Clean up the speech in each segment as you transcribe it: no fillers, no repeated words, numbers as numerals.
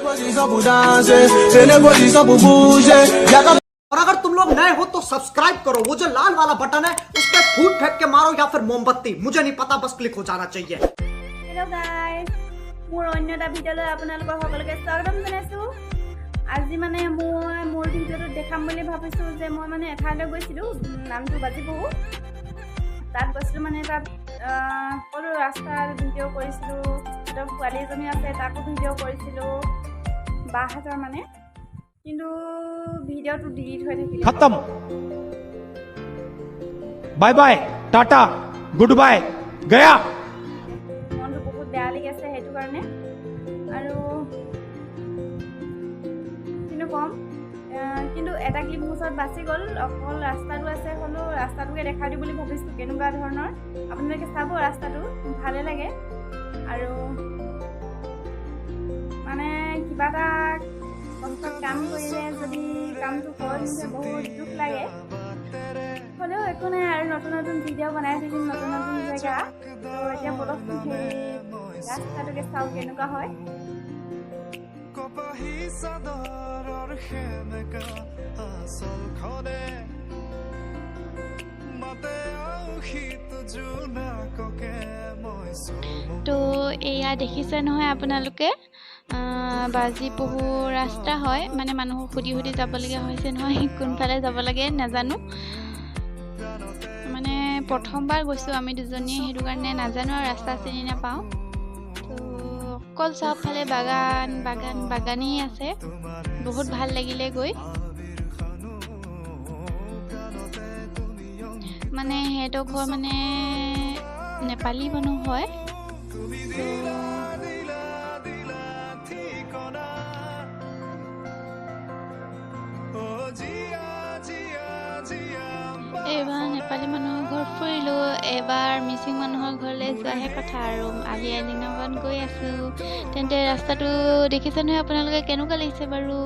Position pour danser, c'est une position pour bouger. Y'a qu'à और अगर तुम लोग नए हो तो सब्सक्राइब करो, वो जो लाल वाला बटन है उस पर फूट फेंक के मारो या फिर मोमबत्ती, मुझे नहीं पता, बस क्लिक हो जाना चाहिए। হেল্ল' গাইজ, মোৰ অন্য এটা ভিডিঅ'লৈ আপোনালোকৰ সকলোকে স্বাগতম জনাইছোঁ। আজি মানে মই মোৰ ভিডিঅ'টোত দেখাম বুলি ভাবিছোঁ যে মই মানে এঠাইলৈ গৈছিলোঁ, নামটো বাজিপহু। তাত গৈছিলোঁ, মানে তাত সকলো ৰাস্তাৰ ভিডিঅ' কৰিছিলোঁ। সিহঁতৰ পোৱালি এজনী আছে, তাকো ভিডিঅ' কৰিছিলোঁ, বাহঁতৰ মানে। কিন্তু ভিডিঅ'টো ডিলিট হৈ থাকিলে। खत्म, bye bye, tata, good bye, गया। মনটো বহুত বেয়া লাগি আছে সেইটো কাৰণে। আৰু কিন্তু ক'ম, কিন্তু এটা ক্লিপ মোৰ ওচৰত বাচি গ'ল। অকল ৰাস্তাটো আছে, হ'লেও ৰাস্তাটোকে দেখাই দিওঁ বুলি ভাবিছোঁ কেনেকুৱা ধৰণৰ। আপোনালোকে চাব, ৰাস্তাটো ভালে লাগে। আৰু মানে কিবা এটা কষ্টত কাম কৰিলে যদি কামটো কৰি নুঠে, বহুত দুখ লাগে। হ'লেও একো নাই আৰু, নতুন নতুন ভিডিঅ' বনাই থাকিম, নতুন নতুন জেগা। তো এতিয়া বলকচোন, সেই ৰাস্তাটোকে চাওঁ কেনেকুৱা হয়। কপাহী চাদৰৰ সেমেকা আচলখনে মাতে আউসীত জোনাককে মই চুমু। তো এয়া দেখিছে নহয় আপোনালোকে, বাজিপহু ৰাস্তা হয়। মানে মানুহক সুধি সুধি যাবলগীয়া হৈছে নহয়, কোনফালে যাব লাগে নাজানো। মানে প্ৰথমবাৰ গৈছোঁ আমি দুজনীয়ে, সেইটো কাৰণে নাজানো আৰু ৰাস্তা চিনি নাপাওঁ। তো অকল চবফালে বাগান বাগান বাগানেই আছে। বহুত ভাল লাগিলে গৈ। মানে সিহঁতৰ ঘৰ মানে নেপালী মানুহ হয়। তো দিলা ঠিকনা, অ জীয়া জীয়া জীয়া। এইবাৰ নেপালী মানুহৰ ঘৰ ফুৰিলোঁ, এবাৰ মিচিং মানুহৰ ঘৰলৈ যোৱাহে কথা। আৰু আলি আই লৃগাঙত গৈ আছোঁ। তেন্তে ৰাস্তাটো দেখিছে নহয় আপোনালোকে, কেনেকুৱা লাগিছে বাৰু?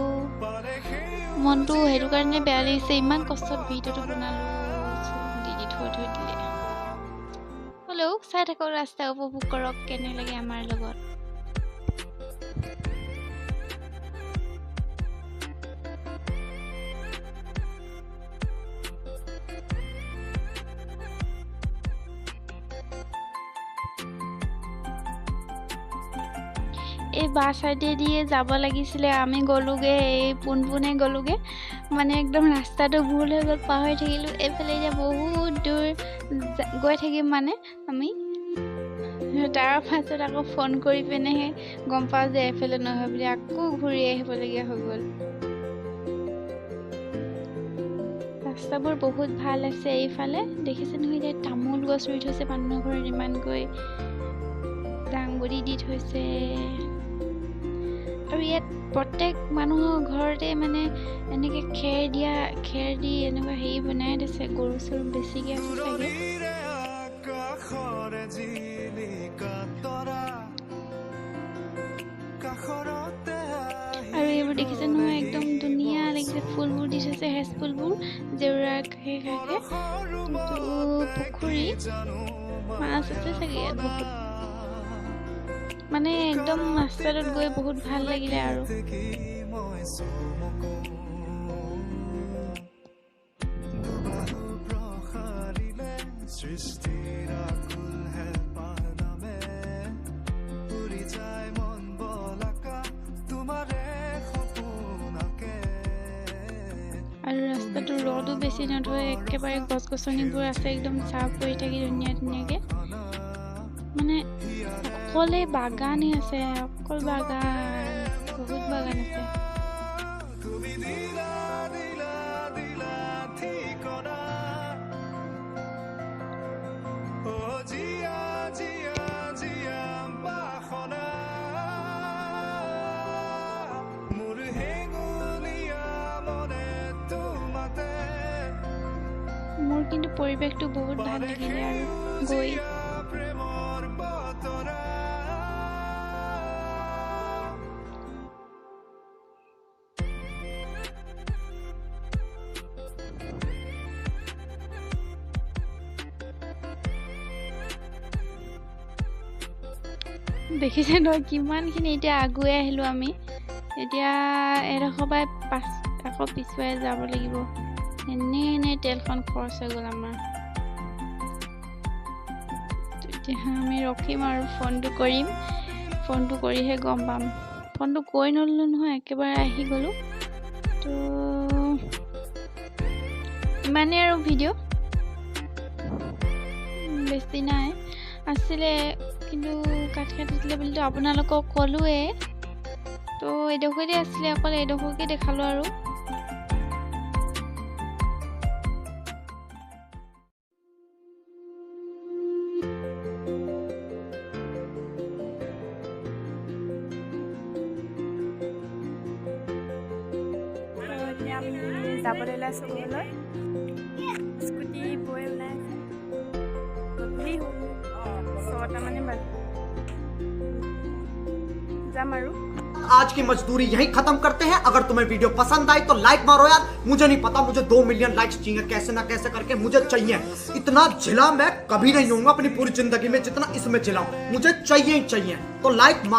মনটো সেইটো কাৰণে বেয়া লাগিছে, ইমান কষ্টত ভিডিঅ'টো বনালোঁ, ডিলিট হৈ থৈ দিলে। হ'লেও চাই থাকক, ৰাস্তা উপভোগ কৰক কেনে লাগে আমাৰ লগত। এই বাঁ চাইডে দিয়ে যাব লাগিছিলে, আমি গ'লোগৈ এই পোন পোনে গ'লোগৈ। মানে একদম ৰাস্তাটো ভুল হৈ গ'ল, পাহৰি থাকিলোঁ। এইফালে এতিয়া বহুত দূৰ গৈ থাকিম মানে আমি। তাৰ পাছত আকৌ ফোন কৰি পিনেহে গম পাওঁ যে এইফালে নহয় বুলি, আকৌ ঘূৰি আহিবলগীয়া হৈ গ'ল। ৰাস্তাবোৰ বহুত ভাল আছে এইফালে। দেখিছে নহয়, এতিয়া তামোল গছ ৰুই থৈছে মানুহৰ ঘৰত, ইমানকৈ দাংবডি দি থৈছে। আৰু ইয়াত প্ৰত্যেক মানুহৰ ঘৰতে মানে এনেকৈ খেৰ দিয়া, খেৰ দি এনেকুৱা হেৰি বনাই দিছে। গৰু চৰু বেছিকৈ আছে চাগে। দূৰণিৰে আকাশৰে জিলিকা তৰা কাষৰতে। আৰু এইবোৰ দেখিছে নহয়, একদম ধুনীয়া লাগিছে। ফুলবোৰ দি থৈছে, হেচ ফুলবোৰ জেউৰাৰ কাষে কাষে। এইটো পুখুৰী, মাছ আছে চাগে ইয়াত বহুত। মানে একদম ৰাস্তাটোত গৈ বহুত ভাল লাগিলে আৰু। কি মই চুমুকো দুবাহু প্ৰসাৰিলে সৃষ্টিৰ আকুল হেঁপাহ নামে, উৰি যায় মন বলাকা তোমাৰে সপোনাকে। আৰু ৰাস্তাটো ৰ'দো বেছি নধৰে একেবাৰে, গছ গছনিবোৰ আছে, একদম ছাঁ পৰি থাকি ধুনীয়া ধুনীয়াকৈ। মানে অকলে বাগানেই আছে, অকল বাগান, বহুত বাগান আছে। তুমি দিলা দিলা দিলা ঠিকনা, অ জীয়া জীয়া জীয়া বাসনা, মোৰ হেঙুলীয়া মনে তোমাতে। মোৰ কিন্তু পৰিৱেশটো বহুত ভাল লাগিলে আৰু গৈ। প্ৰেমৰ বতৰা। দেখিছে নহয় কিমানখিনি এতিয়া আগুৱাই আহিলোঁ আমি। এতিয়া এইডোখৰ পৰাই পাছ আকৌ পিছুৱাই যাব লাগিব। এনেই এনেই তেলখন খৰচ হৈ গ'ল আমাৰ। এতিয়া আমি ৰখিম আৰু ফোনটো কৰিম, ফোনটো কৰিহে গম পাম। ফোনটো কৰি নল'লোঁ নহয়, একেবাৰে আহি গ'লোঁ। তো ইমানেই আৰু ভিডিঅ', বেছি নাই আছিলে, কিন্তু কাট কাটি দিলে বুলিতো আপোনালোকক ক'লোৱে। তো এইডোখৰতে আছিলে, অকল এইডোখৰকে দেখালোঁ আৰু। এতিয়া আমি যাবলৈ ওলাইছোঁ ঘৰলৈ। স্কুটি বৈ ওলাই আছে। গধূলি হ'ল, 6টামানে বাজিল, যাম আৰু। आज की मजदूरी यहीं खत्म करते हैं। अगर तुम्हें वीडियो पसंद आई तो लाइक मारो यार, मुझे नहीं पता, मुझे 2 मिलियन लाइक्स चाहिए, कैसे ना कैसे करके मुझे चाहिए। इतना झिला मैं कभी नहीं होऊंगा अपनी पूरी जिंदगी में जितना इसमें झिला हूं। मुझे चाहिए ही चाहिए, तो लाइक मार।